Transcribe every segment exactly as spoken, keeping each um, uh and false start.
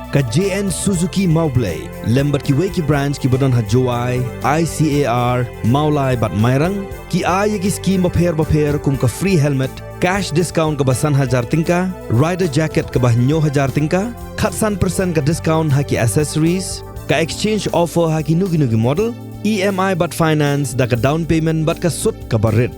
Ka J N Suzuki Mawblei lem bad kiwei ki branch kiba don ha Jowai, I C A R, Mawlai bad Mairang ki ai ïa ki skim bapher bapher kum ka free helmet, cash discount kaba san hajar tyngka, rider jacket kaba hynñiew hajar tyngka, khatsan percent ka discount ha ki accessories, ka exchange offer ha kino kino ki model, E M I bad finance da ka down payment bad ka sut kaba rit.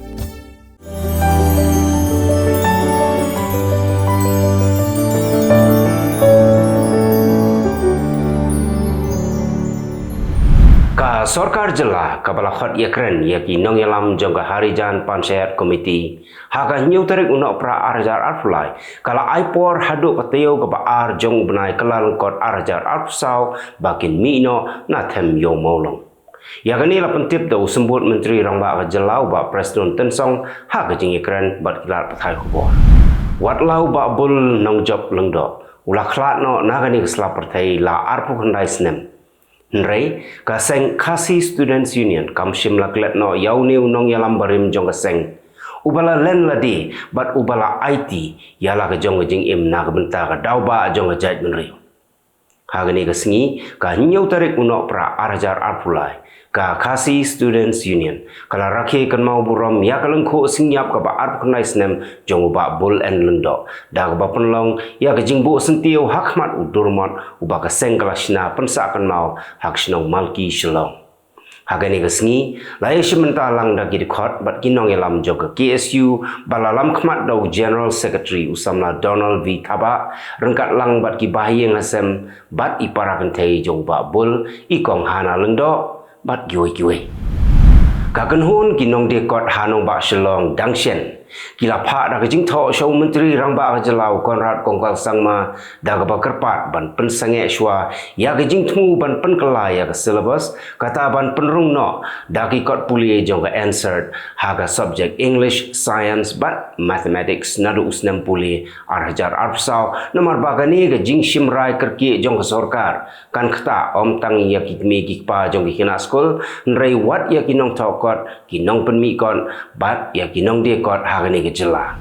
Ka sorkar jylla kaba la khot ïakren ïa ki nongïalam jong ka Harijan Panchayat Committee ha ka hynñiew tarik u Nohprah ar hajar arphew lai ka la ai por haduh ka taïew kaba ar jong u bnai Kyllalyngkot ar hajar arphew saw ba kin mih noh na Them Ïew Mawlong. Ïa kane la pyntip da u Symbud Myntri Rangbah ka jylla u Bah Prestone Tynsong ha ka jingïakren bad ki lad pathai khubor. Wat la u Bah Bull Nongjop Lyngdoh u la khlad noh na kane ka sla pyrthei la arphew khyndai snem. Hynrei ka seng Khasi Students Union kam shym la klet noh ïa une u nongïalam barim jong ka seng uba la len lade bad uba la aiti ïa la ka jong ka jingim na ka bynta ka daw ba jong ka jaitbynriew. Ha kane ka sngi, ka hynñiew tarik u Nohprah ar hajar arphew lai, ka Khasi Students Union ka la rakhe kynmaw burom ïa ka lyngkhuh sngap kaba arphew khyndai snem jong u Bah Bull N Lyngdoh da kaba pynlong ïa ka jingbuh syntiew ha khmat u Durmot uba ka seng ka la shna pynsah kynmaw ha ka shnong Malki Shillong. Ha kane ka sngi la ïa shim bynta lang da ki dkhot bad ki nongïalam jong ka K S U ba la lam khmat da u General Secretary u samla Donald V Thabah ryngkat lang bad ki bahaïing hasem bad i para kynthei jong u Bah Bull, i Kong Hana Lyngdoh bad kiwei kiwei. Ka kynhun ki nongdie kot ha nongbah Shillong dang shen ki la phah da ka jingthoh sha u Myntri Rangbah ka jylla u Conrad Kongkal Sangma da kaba kyrpad ban pynsangeh shuwa ïa ka jingthmu ban pynkylla ïa ka syllabus, kata ban pynrung noh da ki kot pule jong ka N cert ha ka subject English, Science bad Mathematics naduh u snem pule ar hajar arphew saw, namar ba kane ka jingshim rai kyrkieh jong ka sorkar kan ktah ym tang ïa ki kmie ki kpa jong ki khynnah skul, hynrei wat ïa ki nongthoh kot, ki nongpynmih kot bad ïa ki nongdie kot ha kane ka jylla.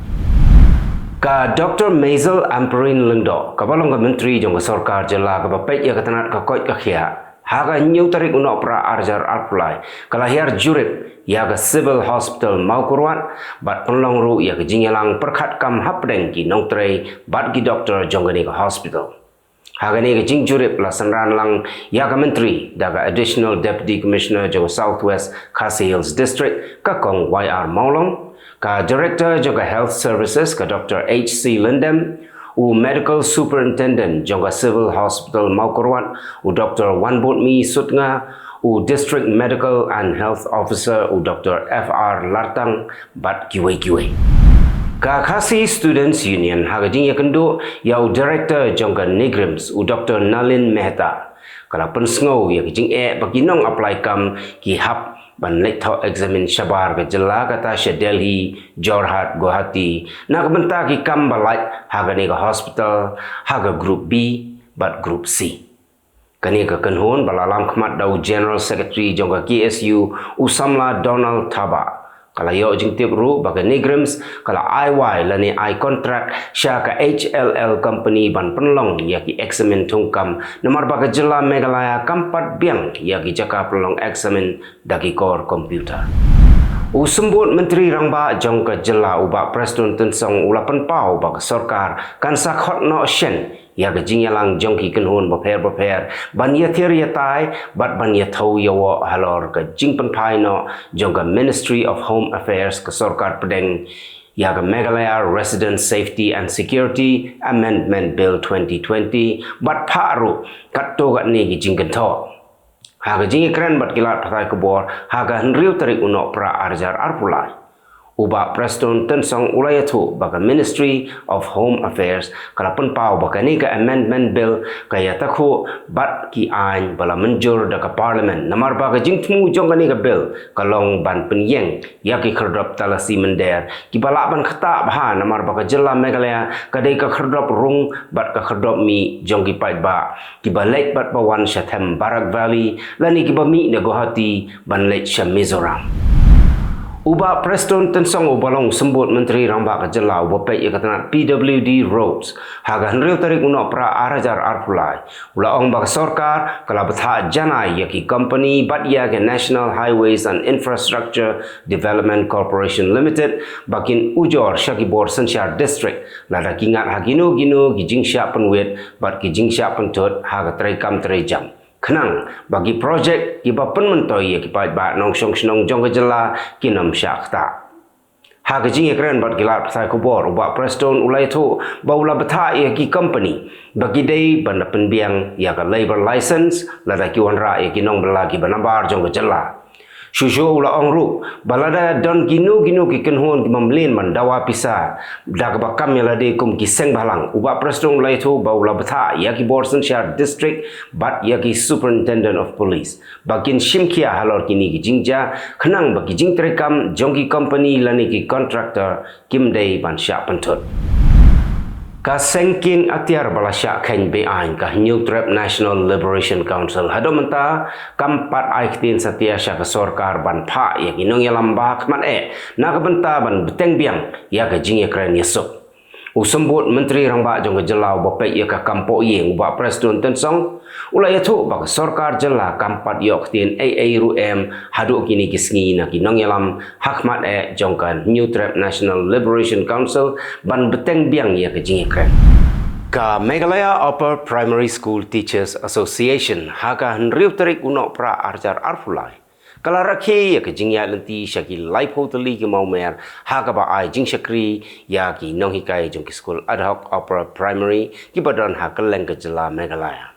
Ka Doktor Maisel Ampareen Lyngdoh kaba long ka Myntri jong ka sorkar jylla kaba peit ïa ka tnat ka koit ka khiah, ha ka hynñiew tarik u Nohprah ar hajar arphew lai ka la hiar jurip ïa ka Civil Hospital Mawkyrwat bad pynlong ruh ïa ka jingïalang pyrkhat kam hapdeng ki nongtrei bad ki doktor jong kane ka hospital. Ha kane ka jingjurip la synran lang ïa ka Myntri da ka Additional Deputy Commissioner jong ka South West Khasi Hills District ka Kong Y R Mawlong, ka Director jong ka Health Services ka Doktor H C Lyndem, u Medical Superintendent jong ka Civil Hospital Mawkyrwat u Doktor Wanbodmi Sutnga, u District Medical and Health Officer u Doktor F R Lartang bad kiwei kiwei. Ka Khasi Students Union ha ka jingïakynduh ïa u Director jong ka NEIGRIHMS u Doktor Nalin Mehta ka la pynsngew ïa ka jingeh ba ki nong apply kam ki hap ban leit thoh eksamin shabar ka jylla kata sha Delhi, Jorhat, Guwahati na ka bynta ki kam ba lait ha kane ka hospital ha ka Group B bad Group C. Kane ka kynhun ba la lam khmat da u General Secretary jong ka K S U u samla Donald Thabah ka la ïoh jingtip ruh ba ka NEIGRIHMS ka la ai wai lane ai kontrak sha ka H L L Company ban pynlong ïa ki eksamin thungkam namar ba ka jylla Meghalaya kam pat biang ïa ki jaka pynlong eksamin da ki kor komputer. U Symbud Myntri Rangbah jong ka jylla u Bah Prestone Tynsong u la pynpaw ba ka sorkar kan sa khot noh shen ïa ka jingïalang jong ki kynhun bapher bapher ban ïathir ïatai bad ban ïathuh ïawoh halor ka jingpynphai noh jong ka Ministry of Home Affairs ka sorkar pdeng ïa ka Meghalaya Resident Safety and Security Amendment Bill twenty twenty bad phah ruh katto katne ki jingkynthoh. Ha ka jingïakren bad ki lad pathai khubor ha ka hynriew tarik u Nohprah ar hajar arphew lai, u Bah Prestone Tynsong u la ïathuh ba ka Ministry of Home Affairs ka la pynpaw ba kane ka Amendment Bill ka ïatakhuh bad ki aiñ ba la mynjur da ka Parliament namar ba ka jingthmu jong kane ka Bill ka long ban pynïeng ïa ki khyrdop talasi mynder kiba lah ban ktah bha namar ba ka jylla Meghalaya ka dei ka khyrdop rung bad ka khyrdop mih jong ki paidbah kiba leit bad ba wan sha Them Barak Valley lane kiba mih na Guwahati ban leit sha Mizoram. U Bah Prestone Tynsong uba long u Symbud Myntri Rangbah ka jylla uba peit ïa ka tnat P W D Roads, ha ka hynriew tarik u Nohprah ar hajar arphew lai, u la ong ba ka sorkar ka la bthah janai ïa ki company bad ïa ka National Highways and Infrastructure Development Corporation Limited ba kin ujor sha ki bor synshar district, lada ki ngat ha kino kino ki jingshah pynwit bad ki jingshah pynthut ha ka treikam treijam, khnang ba ki projek kiba pynmyntoi ïa ki paidbah nongshong shnong jong ka jylla kin ym shah ktah. Ha ka jingïakren bad ki lad pathai khubor, u Bah Prestone u la ïathuh ba u la bthah ïa ki company ba ki dei ban da pynbiang ïa ka labour license lada ki wanrah ïa ki nongbylla kiba nabar jong ka jylla. Shuh shuh u la ong ruh ba lada don kino kino ki kynhun kiba mlien ban dawa pisa da kaba kam ïa lade kum ki seng bhalang, u Bah Prestone u la ïathuh ba u la bthah ïa ki bor synshar district bad ïa ki Superintendent of Police ba kin shim khia halor kine ki jingjia, khnang ba ki jingtreikam jong ki company lane ki contractor kim dei ban shah pynthut. Ka seng kieng atiar ba la shah kheiñ be-aiñ, ka Hynñiewtrep National Liberation Council, haduh mynta kam pat ai ktien satia sha ka sorkar ban phah ïa ki nongïalam ba ha khmat eh na ka bynta ban bteng biang ïa ka jingïakren ïasuk. U Symbud Myntri Rangbah jong ka jylla uba peit ïa ka kam pohïing, u Bah Prestone Tynsong, u la ïathuh ba ka sorkar jylla kam pat ïoh ktien ei ei ruh em haduh kine ki sngi na ki nongïalam ha khmat eh jong ka Hynñiewtrep National Liberation Council ban bteng biang ïa ka jingïakren. Ka Meghalaya Upper Primary School Teachers Association, ha ka hynriew tarik u Nohprah ar hajar arphew lai, ka la rakhe ïa ka jingïaid lynti sha ki laiphew tylli ki mawmer, ha kaba ai jingshakri ïa ki nonghikai jong ki skul ad hoc upper primary kiba don ha kylleng ka jylla Meghalaya.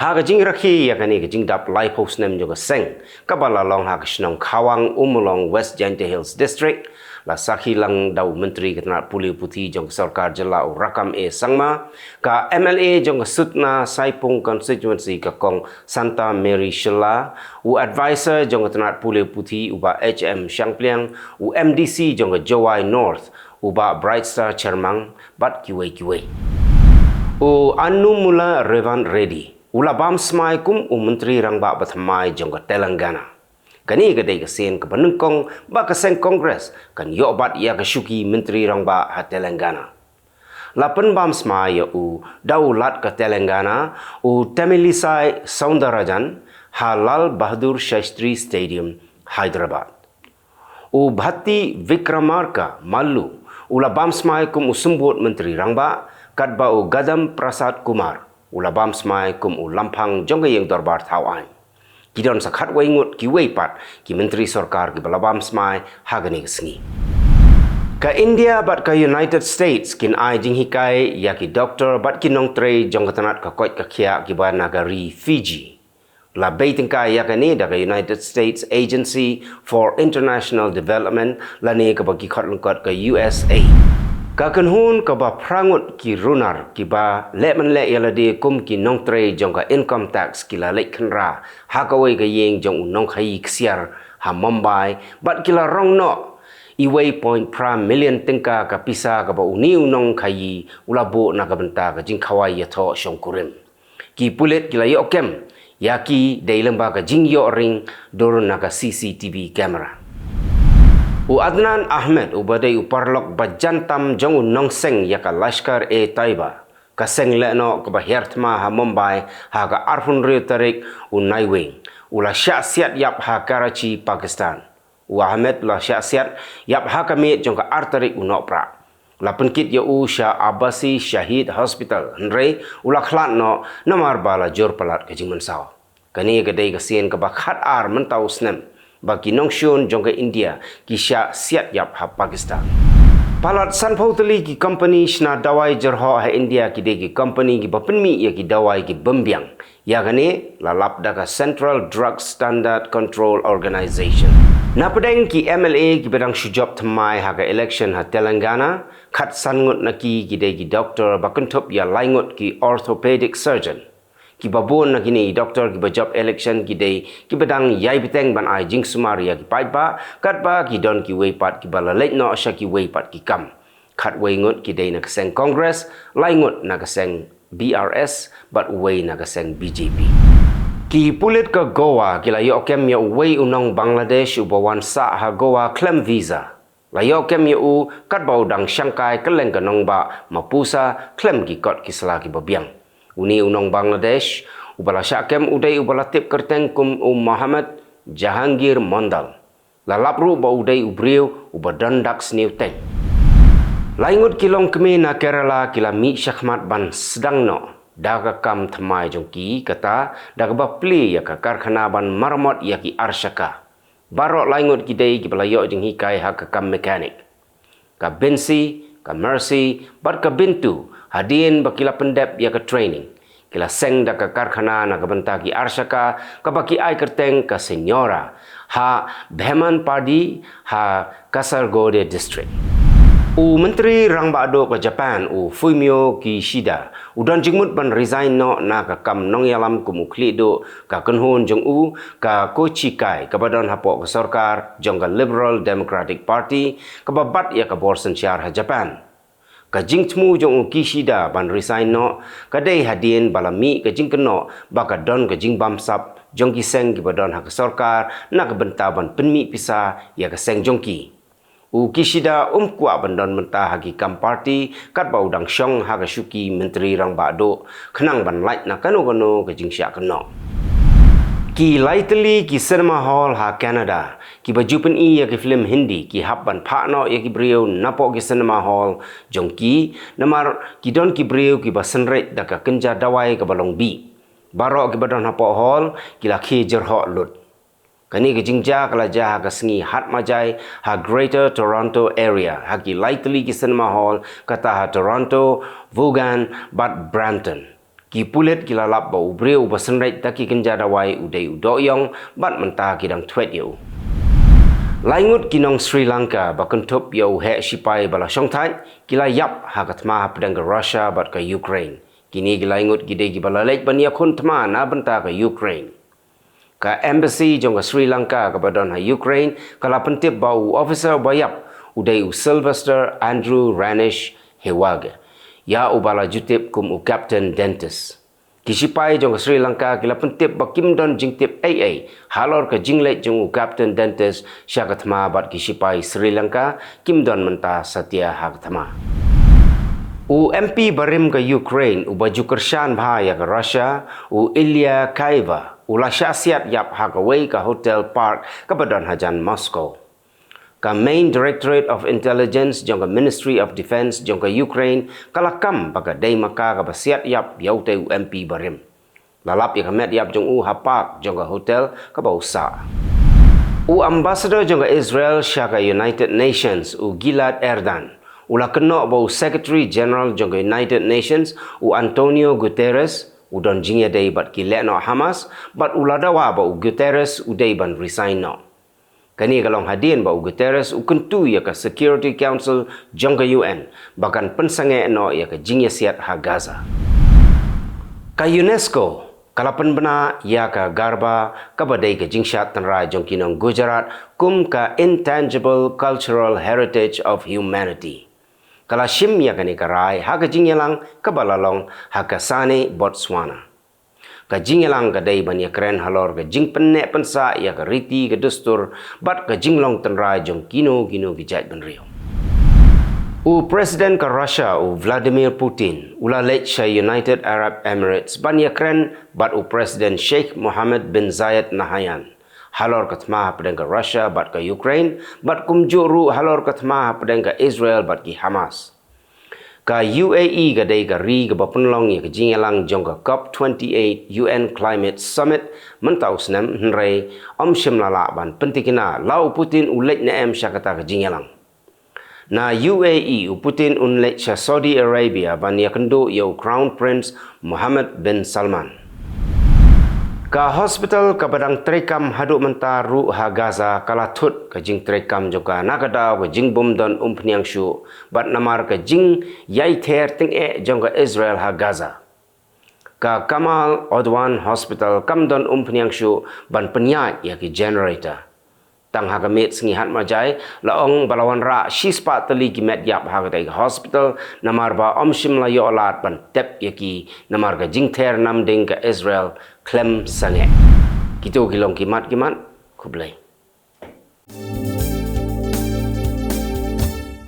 Ha ka jingrakhe ïa kane ka jingdap laiphew snem jong ka seng, kaba la long ha ka shnong Khawang, Ummulong, West Jaintia Hills District, la sakhi lang da u Myntri ka tnat pule puthi jong ka sorkar jylla, u Rakkam A Sangma, ka M L A jong ka Sutna Saipung Constituency, ka Kong Santa Mary Shylla, u advisor jong ka tnat pule puthi, u Bah H M Shangpliang, u M D C jong ka Jowai North, u Bah Brightstar Chyrmang, bad kiwei kiwei. U Annamula Revanth Reddy u la bam smai kum u Myntri Rangbah bathymmai jong ka Telangana. Kane ka dei ka sien kaba nyngkong ba ka seng Congress kan ïoh bat ïa ka shuki Myntri Rangbah ha Telangana. La pynbam smai ïa u da u Lat ka Telangana, u Tamilisai Soundararajan, ha Lal Bahadur Shastri Stadium, Hyderabad. U Bhatti Vikramarka Mallu u la bam smai kum u Symbud Myntri Rangbah, katba u Gadam Prasad Kumar u la bam smai kum u Lamphang jong ka Ïing Dorbar Thawaiñ. Ki don sa khatwei ngut kiwei pat ki Myntri Sorkar kiba la bam smai ha kane ka sngi. Ka India bad ka United States kin ai jinghikai ïa ki doktor bad ki nongtrei jong ka tnat ka koit ka khiah kiba na ka ri Fiji. La bei tyngkai ïa kane da ka United States Agency for International Development, lane kaba ki khot lyngkot ka U S A. Ka kynhun kaba phra ngut ki runar kiba leh mynleh ïa lade kum ki nongtrei jong ka income tax ki la leit khynra ha kawei ka ïing jong u nongkhaïi ksiar ha Mumbai, bad ki la rong noh iwei point phra million tyngka ka pisa kaba une u nongkhaïi u la buh na ka bynta ka jingkhawai ïathoh shongkurim. Ki pulit ki la ïoh kem ïa ki dei lyngba ka jingïoh ring dur na ka C C T V camera. U Adnan Ahmed, uba dei u paralok ba jan tam jong u nongseng ïa ka Lashkar-e-Taiba, ka seng lehnoh kaba hiar thma ha Mumbai ha ka arphew hynriew tarik u Naiwieng, u la shah siat ïap ha Karachi, Pakistan. U Ahmed u la shah siat ïap ha ka miet jong ka ar tarik u Nohprah. La pynkit ïa u sha Abbasi Shaheed Hospital, hynrei u la khlad noh namar ba la jur palat ka jingmynsaw. Kane ka dei ka sien kaba khatar mynta u snem ba ki nongshun jong ka India ki shah siat ïap ha Pakistan. Palat sanphew tylli ki kompani shna dawai jyrhoh ha India ki dei ki kompani kiba pynmih ïa ki dawai ki bym biang. Ïa kane la lap da ka Central Drug Standard Control Organization. Na pdeng ki M L A kiba dang shu jop thymmai ha ka election ha Telangana, khatsan ngut na ki ki dei ki doktor ba kynthup ïa lai ngut ki orthopedic surgeon. Kiba bun na kine ki doktor kiba jop election ki dei kiba dang ïai bteng ban ai jingsumar ïa ki paidbah, katba ki don kiwei pat kiba la leit noh sha kiwei pat ki kam. Khatwei ngut ki dei na ka seng Congress, lai ngut na ka seng B R S, bad uwei na ka seng B J P. Ki pulit ka Goa ki la ïoh kem ïa uwei u nong Bangladesh uba wan sah ha Goa khlem visa. La ïoh kem ïa u katba u dang shangkai kylleng ka nongbah Mapusa khlem ki kot ki sla kiba biang. Une u nong Bangladesh uba la shah kem u dei uba la tip kyrteng kum u Mohammad Jahangir Mondal. La lap ruh ba u dei u briew uba don dak sniew teng. Lai ngut ki longkmie na Kerala ki la mih shakhmat ban sdang noh da ka kam thymmai jong ki, kata da kaba plie ïa ka karkhana ban maramot ïa ki arshaka. Baroh lai ngut ki dei kiba la ïoh jinghikai ha ka kam mechanic. Ka Binsi, ka Mercy bad ka Bintu, hadien ba ki la pyndep ïa ka training, ki la seng da ka karkhana na ka bynta ki arshaka kaba ki ai kyrteng ka Senyora ha Bhemanpadi ha Kasargod District. U Myntri Rangbah Duh ka Japan, u Fumio Kishida, u don jingmut ban resign noh na ka kam nongïalam kum u khlieh duh ka kynhun jong u, ka Kochikai, kaba don hapoh ka sorkar jong ka Liberal Democratic Party kaba bat ïa ka bor synshar ha Japan. Ka jingthmu jong u Kishida ban resign noh ka dei hadien ba la mih ka jingkynnoh ba ka don ka jingbamsap jong ki seng kiba don ha ka sorkar na ka bynta ban pynmih pisa ïa ka seng jong ki. U Kishida um kwah ban don mynta ha ki kam party katba u dang shong ha ka shuki Myntri Rangbah Duh khnang ban lait na kano kano ka jingshah kynnoh. Ki lai tylli ki cinema hall ha Canada kiba ju pyni ïa ki film Hindi ki hap ban phah noh ïa ki briew napoh ki cinema hall jong ki, namar ki don ki briew kiba synreit da ka kynja dawai kaba long bih. Baroh kiba don hapoh hall ki la khie jyrhoh lut. Kane ka jingjia ka la jia ha ka sngi Hatmajai ha Greater Toronto Area, ha ki lai tylli ki cinema hall, kata ha Toronto, Vaughan bad Brampton. Ki pulit ki la lap ba u briew uba synreit da ki kynja dawai u dei u dohïong bad mynta ki dang thwet ïa u. Lai ngut ki nong Sri Lanka ba kynthup ïa u heh shipai ba la shongthait ki la ïap ha ka thma hapdeng ka Russia bad ka Ukraine. Kine ki lai ngut ki dei kiba la leit ban ïakhun thma na bynta ka Ukraine. Ka embassy jong ka Sri Lanka kaba don ha Ukraine ka la pyntip ba u officer ba ïap u dei u Sylvester Andrew Ranish Hewage, ïa uba la ju tip kum u Captain Dentis. Ki shipai jong ka Sri Lanka ki la pyntip ba kim don jingtip ei ei halor ka jingleit jong u Captain Dentis sha ka thma bad ki shipai Sri Lanka kim don mynta satia ha ka thma. U M P barim ka Ukraine uba ju kyrshan bha ïa ka Russia, u Ilya Kyivva, u la shah siat ïap ha kawei ka hotel park kaba don hajan Moscow. Ka Main Directorate of Intelligence jong ka Ministry of Defence jong ka Ukraine ka la kam ba ka dei ma ka kaba siat ïap ïa utei u M P barim. La lap ïa ka met ïap jong u ha park jong ka hotel kaba u sah. U ambassador jong ka Israel sha ka United Nations, u Gilad Erdan, u la kynnoh ba u Secretary General jong ka United Nations, u Antonio Guterres, u don jingïadei bad ki lehnoh Hamas, bad u la dawa ba u Guterres u dei ban resign noh. Kane ka long hadien ba u Guterres u kyntu ïa ka Security Council jong ka U N ba kan pynsangeh noh ïa ka jingïasiat ha Gaza. Ka UNESCO ka la pynbna ïa ka Garba kaba dei ka jingshad tynrai jong ki nong Gujarat kum ka Intangible Cultural Heritage of Humanity. Ka la shim ïa kane ka rai ha ka jingïalang kaba la long ha Kasane, Botswana. Ka jingïalang ka dei ban ïakren halor ka jingpynneh pynsah ïa ka riti ka dustur bad ka jinglong tynrai jong kino kino ki jaitbynriew. U President ka Russia, u Vladimir Putin, u la leit sha United Arab Emirates ban ïakren bad u President Sheikh Mohammed bin Zayed Nahyan halor ka thma hapdeng ka Russia bad ka Ukraine, bad kumjuh ruh halor ka thma hapdeng ka Israel bad ki Hamas. Ka U A E ka dei ka ri kaba pynlong ïa ka jingïalang jong ka COP twenty-eight U N Climate Summit mynta u snem, hynrei ym shym la lah ban pyntikna la u Putin u leit ne em sha kata ka jingïalang. Na U A E, u Putin un leit sha Saudi Arabia ban ïakynduh ïa u Crown Prince Mohammed bin Salman. Ka hospital kaba dang treikam haduh mynta ruh ha Gaza ka la thut ka jingtreikam jong ka na ka daw ka jingbymdon umphniang shuh bad namar ka jingïaither tyngeh jong ka Israel ha Gaza. Ka Kamal Adwan Hospital kam don umphniang shuh ban pynïaid ïa ki generator. Tang ha ka miet sngi Hatmajai la ong ba la wanrah shispah tylli ki met ïap ha katei ka hospital namar ba ym shym la ïoh lad ban tep ïa ki namar ka jingther namding ka Israel khlem sangeh. Kito ki long ki mat ki mat. Khublei.